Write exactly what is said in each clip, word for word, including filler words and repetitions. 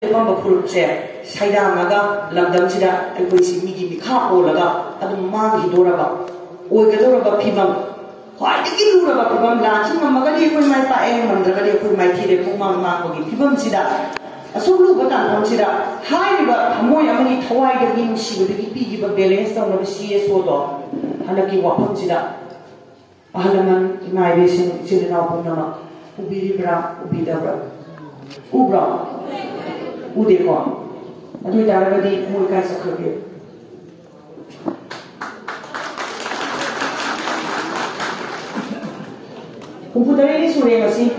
ꯂꯦꯞꯄꯝꯕ ꯐꯨꯔꯨꯞꯁꯦ ꯁꯩꯗꯥꯡꯉꯒ ꯂꯝꯗꯝꯁꯤꯗ ꯑꯩꯈꯣꯏꯁꯤ ꯃꯤꯒꯤ ꯃꯤꯈꯥ ꯄꯣꯜꯂꯒ ꯑꯗꯨꯝ ꯃꯥꯡꯈꯤꯗꯣꯔꯕ, ꯑꯣꯏꯒꯗꯧꯔꯕ ꯐꯤꯕꯝ, ꯈ꯭ꯋꯥꯏꯗꯒꯤ ꯂꯨꯔꯕ ꯐꯤꯕꯝ, ꯂꯥꯟꯁꯤ ꯉꯝꯃꯒꯗꯤ ꯑꯩꯈꯣꯏ ꯃꯥꯏ ꯄꯥꯛꯑꯦ, ꯉꯝꯗ꯭ꯔꯒꯗꯤ ꯑꯩꯈꯣꯏ ꯃꯥꯏꯊꯤꯔꯦ, ꯄꯨꯡꯃꯥꯡ ꯃꯥꯡꯕꯒꯤ ꯐꯤꯕꯝꯁꯤꯗ, ꯑꯁꯨꯛ ꯂꯨꯕ ꯇꯥꯟꯐꯝꯁꯤꯗ ꯍꯥꯏꯔꯤꯕ ꯊꯃꯣꯏ ꯑꯃꯒꯤ ꯊꯋꯥꯏꯗꯒꯤ ꯅꯨꯡꯁꯤꯕꯗꯒꯤ ꯄꯤꯈꯤꯕ balance ꯇꯧꯅꯕ C S O ꯗꯣ ꯍꯟꯗꯛꯀꯤ ꯋꯥꯐꯝꯁꯤꯗ ꯑꯍꯜ ꯂꯃꯟ, ꯏꯃꯥ ꯏꯕꯦꯁꯤꯡ, ꯏꯆꯤꯜ ꯏꯅꯥꯎ ꯄꯨꯝꯅꯃꯛ ꯎꯕꯤꯔꯤꯕ꯭ꯔꯥ, ꯎꯕꯤꯗꯕ꯭ꯔꯥ? ꯎꯕ꯭ꯔꯣ? ꯎꯗꯦꯀꯣ? ꯑꯗꯨ ꯑꯣꯏꯇꯥꯔꯒꯗꯤ ꯃꯣꯏ ꯀꯥꯏ ꯆꯠꯈ꯭ꯔꯒꯦ? ꯍꯨꯝꯐꯨ ꯇꯔꯦꯠꯅꯤ ꯁꯨꯔꯦ ꯉꯁꯤ꯫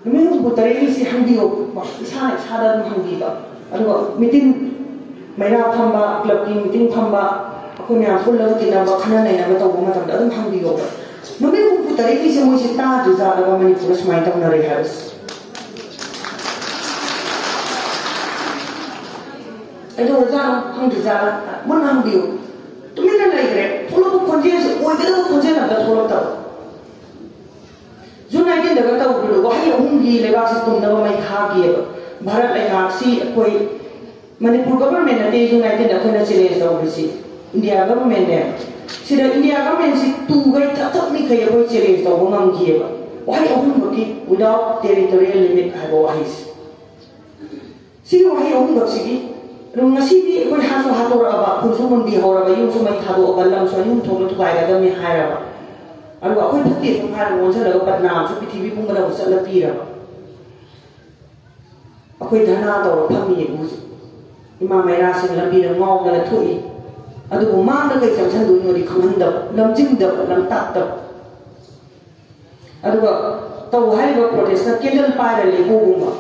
ꯅꯨꯃꯤꯠ ꯍꯨꯝꯐꯨ ꯇꯔꯦꯠꯅꯤꯁꯤ ꯍꯪꯕꯤꯌꯣ, ꯏꯁꯥꯅ ꯏꯁꯥꯗ ꯑꯗꯨꯝ ꯍꯪꯕꯤꯕ꯫ ꯑꯗꯨꯒ meeting, ꯃꯩꯔꯥ ꯐꯝꯕ, club ꯀꯤ meeting ꯐꯝꯕ, ꯑꯩꯈꯣꯏ ꯃꯌꯥꯝ ꯄꯨꯜꯂꯒ ꯇꯤꯟꯅꯕ, ꯈꯟꯅ ꯅꯩꯅꯕ ꯇꯧꯕ ꯃꯇꯝꯗ ꯑꯗꯨꯝ ꯍꯪꯕꯤꯌꯣꯕ꯫ ꯅꯨꯃꯤꯠ ꯍꯨꯝꯐꯨ ꯇꯔꯦꯠꯅꯤꯁꯦ ꯃꯣꯏꯁꯦ ꯇꯥꯗ꯭ꯔꯤꯖꯥꯠꯂꯕ ꯃꯅꯤꯄꯨꯔꯗ ꯁꯨꯃꯥꯏꯅ ꯇꯧꯅꯔꯦ ꯍꯥꯏꯕꯁꯦ? ꯀꯩꯗꯧꯔꯖꯥꯠꯅꯣ? ꯍꯪꯗ꯭ꯔꯤꯖꯥꯠꯂ? ꯃꯨꯟꯅ ꯍꯪꯕꯤꯌꯨ꯫ ꯇꯨꯃꯤꯟꯅ ꯂꯩꯈ꯭ꯔꯦ꯫ ꯊꯣꯛꯂꯛꯄ ꯈꯣꯟꯖꯦꯜꯁꯦ ꯑꯣꯏꯒꯗꯕ ꯈꯣꯟꯖꯦꯜ ꯑꯝꯇ ꯊꯣꯛꯂꯛꯇꯕ꯫ June nineteen ꯗꯒ ꯇꯧꯈ꯭ꯔꯤꯕ ꯋꯥꯍꯩ ꯑꯍꯨꯝꯒꯤ ꯂꯩꯕꯥꯛꯁꯤ ꯇꯨꯝꯅꯕ ꯃꯩ ꯊꯥꯈꯤꯑꯕ꯫ ꯚꯥꯔꯠ ꯂꯩꯉꯥꯛꯁꯤ ꯑꯩꯈꯣꯏ ꯃꯅꯤꯄꯨꯔ government ꯅꯠꯇꯦ June nineteen ꯗ ꯑꯩꯈꯣꯏꯅ challenge ꯇꯧꯔꯤꯁꯤ꯫ India government ꯅꯦ꯫ ꯁꯤꯗ India government ꯁꯤ ꯇꯨꯈꯩ ꯊꯛ ꯊꯛ ꯃꯤꯈꯩ ꯑꯩꯈꯣꯏ challenge ꯇꯧꯕ ꯉꯝꯈꯤꯑꯕ꯫ ꯋꯥꯍꯩ ꯑꯍꯨꯝꯈꯛꯀꯤ, without territorial limit ꯍꯥꯏꯕ ꯋꯥꯍꯩꯁꯤ꯫ ꯁꯤꯒꯤ ꯋꯥꯍꯩ ꯑꯍꯨꯝꯈꯛꯁꯤꯒꯤ ꯑꯗꯨꯝ ꯉꯁꯤꯗꯤ ꯑꯩꯈꯣꯏ ꯍꯥꯠꯁꯨ ꯍꯥꯠꯇꯣꯔꯛꯑꯕ, ꯈꯨꯟꯁꯨ ꯃꯨꯟꯕꯤ ꯍꯧꯔꯕ, ꯌꯨꯝꯁꯨ ꯃꯩ ꯊꯥꯗꯣꯛꯑꯕ, ꯂꯝꯁꯨ ꯑꯅꯤ ꯑꯍꯨꯝ ꯊꯣꯛꯅ ꯊꯨꯒꯥꯏꯒꯗꯕꯅꯤ ꯍꯥꯏꯔꯕ꯫ ꯑꯗꯨꯒ ꯑꯩꯈꯣꯏ ꯐꯠꯇꯦ ꯁꯨꯝ ꯍꯥꯏꯔꯒ ꯑꯣꯟꯁꯤꯜꯂꯒ ꯕꯗꯅꯥꯝꯁꯨ ꯄ꯭ꯔꯤꯊꯤꯕꯤ ꯄꯨꯝꯕꯗ ꯑꯃꯨꯛ ꯆꯠꯂ ꯄꯤꯔꯕ꯫ ꯑꯩꯈꯣꯏ ꯙꯔꯅꯥ ꯇꯧꯔ ꯐꯝꯃꯤꯌꯦ ꯍꯧꯖꯤꯛ꯫ ꯏꯃꯥ ꯃꯩꯔꯥꯁꯤꯡ ꯂꯝꯕꯤꯗ ꯉꯥꯎꯗꯅ ꯊꯣꯛꯏ꯫ ꯑꯗꯨꯕꯨ ꯃꯥꯡꯗ ꯀꯩ ꯆꯪꯁꯟꯗꯣꯏꯅꯣꯗꯤ ꯈꯪꯍꯟꯗꯕ, ꯂꯝꯖꯤꯡꯗꯕ, ꯂꯝꯇꯥꯛꯇꯕ꯫ ꯑꯗꯨꯒ ꯇꯧ ꯍꯥꯏꯔꯤꯕ protest ꯇ candle ꯄꯥꯏꯔ ꯂꯦꯞꯄꯣꯒꯨꯝꯕ꯫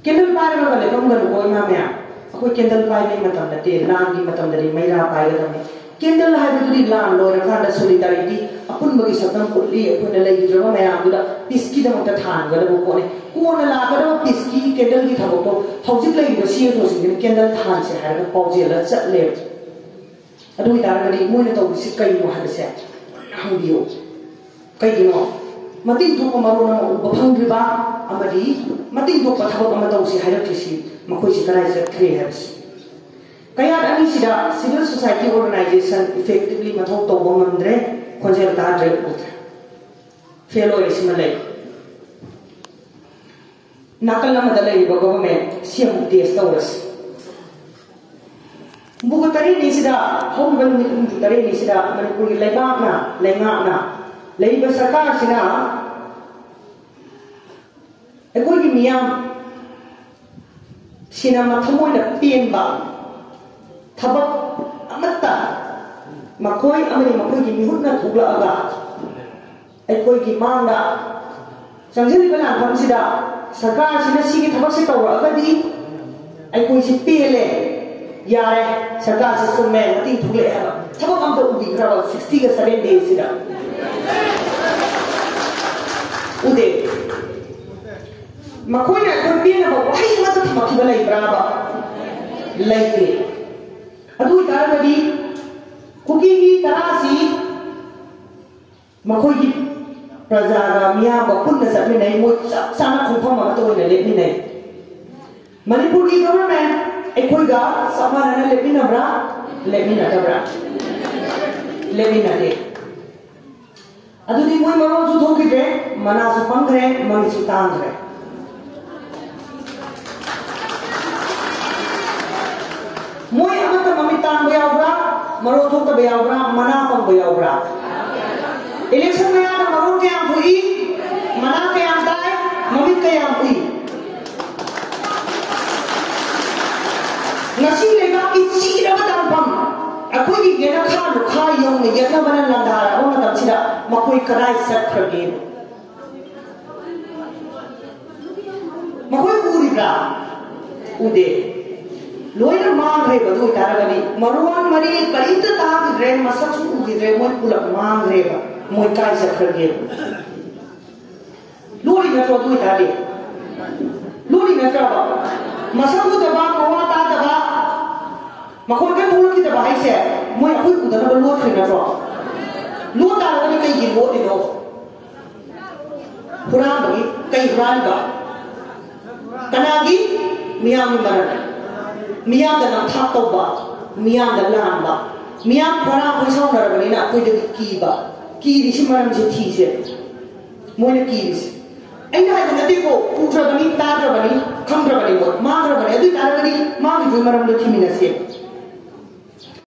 Candle ꯄꯥꯏꯔꯒ ꯂꯦꯞꯄꯝꯒꯅꯨꯀꯣ ꯏꯃꯥ ꯃꯌꯥꯝ꯫ ꯑꯩꯈꯣꯏ candle ꯄꯥꯏꯕꯒꯤ ꯃꯇꯝ ꯅꯠꯇꯦ, ꯂꯥꯟꯒꯤ ꯃꯇꯝꯗꯗꯤ ꯃꯩꯔꯥ ꯄꯥꯏꯒꯗꯕꯅꯤ꯫ Candle ꯍꯥꯏꯕꯗꯨꯗꯤ ꯂꯥꯟ ꯂꯣꯏꯔꯀꯥꯟꯗ solidarity, ꯑꯄꯨꯟꯕꯒꯤ ꯁꯛꯇꯝ ꯎꯠꯂꯤ, ꯑꯩꯈꯣꯏꯅ ꯂꯩꯈꯤꯗ꯭ꯔꯕ ꯃꯌꯥꯝꯗꯨꯗ peace ꯀꯤꯗꯃꯛꯇ ꯊꯥꯟꯒꯗꯕ ꯄꯣꯠꯅꯤ꯫ ꯀꯣꯟꯅ ꯂꯥꯛꯀꯗꯕ peace ꯀꯤ candle ꯒꯤ ꯊꯕꯛꯇꯣ ꯍꯧꯖꯤꯛ ꯂꯩꯔꯤꯕ C S O ꯁꯤꯡꯁꯤꯅ candle ꯊꯥꯟꯁꯦ ꯍꯥꯏꯔꯒ ꯄꯥꯎꯖꯦꯜꯂ ꯆꯠꯂꯦꯕ꯫ ꯑꯗꯨ ꯑꯣꯏꯇꯥꯔꯒꯗꯤ ꯃꯣꯏꯅ ꯇꯧꯔꯤꯁꯤ ꯀꯩꯅꯣ ꯍꯥꯏꯕꯁꯦ ꯃꯨꯟꯅ ꯍꯪꯕꯤꯌꯨ꯫ ꯀꯩꯒꯤꯅꯣ? ꯃꯇꯤꯛ ꯊꯣꯛꯄ ꯃꯔꯣꯟ ꯑꯃ ꯎꯕ ꯐꯪꯗ꯭ꯔꯤꯕ ꯑꯃꯗꯤ ꯃꯇꯤꯛ ꯊꯣꯛꯄ ꯊꯕꯛ ꯑꯃ ꯇꯧꯁꯤ ꯍꯥꯏꯔꯛꯇ꯭ꯔꯤꯁꯤ ꯃꯈꯣꯏꯁꯤ ꯀꯗꯥꯏ ꯆꯠꯈ꯭ꯔꯦ ꯍꯥꯏꯕꯁꯤ꯫ ꯀꯌꯥꯠ ꯑꯅꯤꯁꯤꯗ civil society organization effectively ꯃꯊꯧ ꯇꯧꯕ ꯉꯝꯗ꯭ꯔꯦ, ꯈꯣꯟꯖꯦꯜ ꯇꯥꯗ꯭ꯔꯦ, ꯎꯗ꯭ꯔꯦ꯫ ꯐꯦꯜ ꯑꯣꯏꯔꯤꯁꯤꯃ ꯂꯩ꯫ ꯅꯥꯀꯜ ꯑꯃꯗ ꯂꯩꯔꯤꯕ government ꯁꯤ ꯑꯃꯨꯛ test ꯇꯧꯔꯁꯤ꯫ ꯍꯨꯝꯐꯨꯒ ꯇꯔꯦꯠꯅꯤꯁꯤꯗ, ꯍꯧꯔꯤꯕ ꯅꯨꯃꯤꯠ ꯍꯨꯝꯐꯨ ꯇꯔꯦꯠꯅꯤꯁꯤꯗ ꯃꯅꯤꯄꯨꯔꯒꯤ ꯂꯩꯕꯥꯛꯅ, ꯂꯩꯉꯥꯛꯅ, ꯂꯩꯔꯤꯕ ꯁꯔꯀꯥꯔꯁꯤꯅ ꯑꯩꯈꯣꯏꯒꯤ ꯃꯤꯌꯥꯝ ꯁꯤꯅ ꯃꯊꯃꯣꯏꯅ ꯄꯦꯟꯕ ꯊꯕꯛ ꯑꯃꯠꯇ ꯃꯈꯣꯏ ꯑꯃꯗꯤ ꯃꯈꯣꯏꯒꯤ ꯃꯤꯍꯨꯠꯅ ꯊꯣꯛꯂꯛꯑꯒ ꯑꯩꯈꯣꯏꯒꯤ ꯃꯥꯡꯗ ꯆꯪꯁꯤꯜꯂꯤꯕ ꯂꯥꯟꯐꯝꯁꯤꯗ ꯁꯔꯀꯥꯔꯁꯤꯅ ꯁꯤꯒꯤ ꯊꯕꯛꯁꯦ ꯇꯧꯔꯛꯑꯒꯗꯤ ꯑꯩꯈꯣꯏꯁꯤ ꯄꯦꯜꯂꯦ, ꯌꯥꯔꯦ, ꯁꯔꯀꯥꯔꯁꯤ ꯆꯨꯝꯃꯦ, ꯃꯇꯤꯛ ꯊꯣꯛꯂꯛꯑꯦ ꯍꯥꯏꯕ ꯊꯕꯛ ꯑꯝꯇ ꯎꯕꯤꯈ꯭ꯔꯕ sixty-seven days ꯁꯤꯗ? ꯎꯗꯦ꯫ ꯃꯈꯣꯏꯅ ꯑꯩꯈꯣꯏ ꯄꯦꯟꯅꯕ ꯋꯥꯍꯩ ꯑꯃꯠꯇ ꯊꯝꯃꯛꯈꯤꯕ ꯂꯩꯕ꯭ꯔꯥꯕ? ꯂꯩꯇꯦ꯫ ꯑꯗꯨ ꯑꯣꯏꯇꯥꯔꯒꯗꯤ ꯀꯨꯀꯤꯒꯤ ꯇꯔꯥꯁꯤ ꯃꯈꯣꯏꯒꯤ ꯄ꯭ꯔꯖꯥꯒ ꯃꯤꯌꯥꯝꯒ ꯄꯨꯟꯅ ꯆꯠꯃꯤꯟꯅꯩ, ꯃꯣꯏ ꯆꯞ ꯆꯥꯅ ꯈꯣꯡꯐꯝ ꯑꯃꯠꯇ ꯑꯣꯏꯅ ꯂꯦꯞꯃꯤꯟꯅꯩ꯫ ꯃꯅꯤꯄꯨꯔꯒꯤ government ꯑꯩꯈꯣꯏꯒ ꯆꯞ ꯃꯥꯟꯅꯅ ꯂꯦꯞꯃꯤꯟꯅꯕ꯭ꯔꯥ? ꯂꯦꯞꯃꯤꯟꯅꯗꯕ꯭ꯔꯥ? ꯂꯦꯞꯃꯤꯟꯅꯗꯦ꯫ ꯑꯗꯨꯗꯤ ꯃꯣꯏ ꯃꯔꯣꯟꯁꯨ ꯊꯣꯛꯈꯤꯗ꯭ꯔꯦ, ꯃꯅꯥꯁꯨ ꯄꯪꯈ꯭ꯔꯦ, ꯃꯃꯤꯠꯁꯨ ꯇꯥꯡꯈ꯭ꯔꯦ꯫ ꯃꯣꯏ ꯑꯃꯠꯇ ꯃꯃꯤꯠ ꯇꯥꯡꯕ ꯌꯥꯎꯕ꯭ꯔꯥ? ꯃꯔꯣꯟ ꯊꯣꯛꯇꯕ ꯌꯥꯎꯕ꯭ꯔꯥ? ꯃꯅꯥ ꯄꯪꯕ ꯌꯥꯎꯕ꯭ꯔꯥ? Election ꯃꯌꯥꯗ ꯃꯔꯣꯟ ꯀꯌꯥꯝ ꯊꯣꯛꯏ? ꯃꯅꯥ ꯀꯌꯥꯝ ꯇꯥꯏ? ꯃꯃꯤꯠ ꯀꯌꯥꯝ ꯎꯏ? ꯉꯁꯤ ꯂꯩꯕꯥꯛꯀꯤ ꯆꯤꯔꯕ ꯇꯥꯡꯐꯝ ꯑꯩꯈꯣꯏꯒꯤ ꯌꯦꯅꯈꯥ ꯂꯨꯈꯥ ꯌꯧꯅ ꯌꯦꯠꯅꯕꯅ ꯂꯥꯟꯗꯥꯔꯛꯑꯕ ꯃꯇꯝꯁꯤꯗ ꯃꯈꯣꯏ ꯀꯗꯥꯏ ꯆꯠꯈ꯭ꯔꯒꯦ? ꯃꯈꯣꯏ ꯎꯔꯤꯕ꯭ꯔꯥ? ꯎꯗꯦ꯫ ꯂꯣꯏꯅ ꯃꯥꯡꯈ꯭ꯔꯦꯕ꯫ ꯑꯗꯨ ꯑꯣꯏꯇꯥꯔꯒꯗꯤ ꯃꯔꯣꯟ ꯃꯔꯤ ꯀꯔꯤꯝꯇ ꯇꯥꯈꯤꯗ꯭ꯔꯦ, ꯃꯁꯛꯁꯨ ꯎꯈꯤꯗ꯭ꯔꯦ, ꯃꯣꯏ ꯄꯨꯂꯞ ꯃꯥꯡꯈ꯭ꯔꯦꯕ꯫ ꯃꯣꯏ ꯀꯥꯏ ꯆꯠꯈ꯭ꯔꯒꯦ? ꯂꯣꯔꯤ ꯅꯠꯇ꯭ꯔꯣ? ꯑꯗꯨ ꯑꯣꯏꯇꯥꯔꯗꯤ ꯂꯣꯔꯤ ꯅꯠꯇ꯭ꯔꯕ? ꯃꯁꯛ ꯎꯗꯕ, ꯃꯋꯥ ꯇꯥꯗꯕ, ꯃꯈꯣꯟ ꯀꯔꯤꯝ ꯊꯣꯛꯂꯛꯈꯤꯗꯕ ꯍꯥꯏꯁꯦ ꯃꯣꯏ ꯑꯩꯈꯣꯏ ꯎꯗꯅꯕ ꯂꯣꯠꯈ꯭ꯔꯤ ꯅꯠꯇ꯭ꯔꯣ? ꯂꯣꯠ ꯇꯥꯔꯒꯗꯤ ꯀꯩꯒꯤ ꯂꯣꯠꯂꯤꯅꯣ? ꯍꯨꯔꯥꯟꯕꯒꯤ ꯀꯩ ꯍꯨꯔꯥꯟꯕ? ꯀꯅꯥꯒꯤ? ꯃꯤꯌꯥꯝꯒꯤ ꯃꯔꯜ꯫ ꯃꯤꯌꯥꯝꯗ ꯅꯝꯊꯥꯛ ꯇꯧꯕ, ꯃꯤꯌꯥꯝꯗ ꯂꯥꯟꯕ, ꯃꯤꯌꯥꯝ ꯐꯣꯔꯥ ꯍꯣꯏ ꯁꯥꯎꯅꯔꯕꯅꯤꯅ ꯑꯩꯈꯣꯏꯗꯒꯤ ꯀꯤꯕ꯫ ꯀꯤꯔꯤꯁꯤ ꯃꯔꯝꯁꯦ ꯊꯤꯁꯦ꯫ ꯃꯣꯏꯅ ꯀꯤꯔꯤꯁꯦ ꯑꯩꯅ ꯍꯥꯏꯕ ꯅꯠꯇꯦꯀꯣ, ꯎꯗ꯭ꯔꯕꯅꯤ, ꯇꯥꯗ꯭ꯔꯕꯅꯤ, ꯈꯪꯗ꯭ꯔꯕꯅꯤ, ꯃꯣꯏ ꯃꯥꯡꯈ꯭ꯔꯕꯅꯤ꯫ ꯑꯗꯨ ꯑꯣꯏ ꯇꯥꯔꯒꯗꯤ ꯃꯥꯡꯈꯤꯕꯒꯤ ꯃꯔꯝꯗꯣ ꯊꯤꯃꯤꯟꯅꯁꯦ꯫